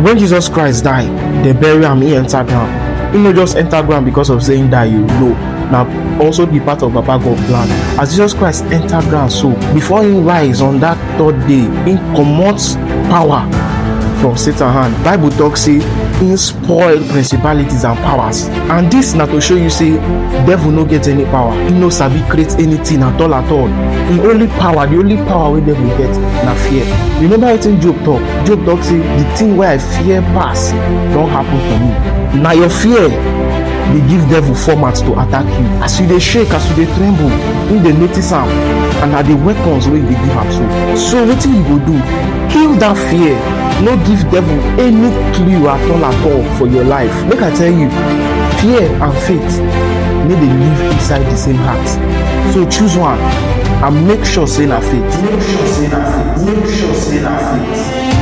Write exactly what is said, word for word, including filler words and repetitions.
When Jesus Christ die, dem bury am, he enter ground. He no just enter ground because of say he die, you know. Na also be part of Baba God plan. As Jesus Christ enter ground so, before he rise on that third day, he comot power from Satan hand. Bible talk say he spoil principalities and powers. And this na to show you say devil no get any power. He no sabi create anything at all at all. The only power, the only power wey devil get na fear. Remember wetin Job talk? Job talk say, "The thing wey I fear pass don happen to me." Na your fear dey give devil format to attack you. As you dey shake, as you dey tremble, he dey notice am, and na the weapons wey you dey give am so. So wetin you go do? Kill that fear. No give devil any clue at all at all for your life. Make I tell you, fear and faith no dey live inside the same heart. So choose one and make sure say na faith. Make sure say na faith. Make sure say na faith.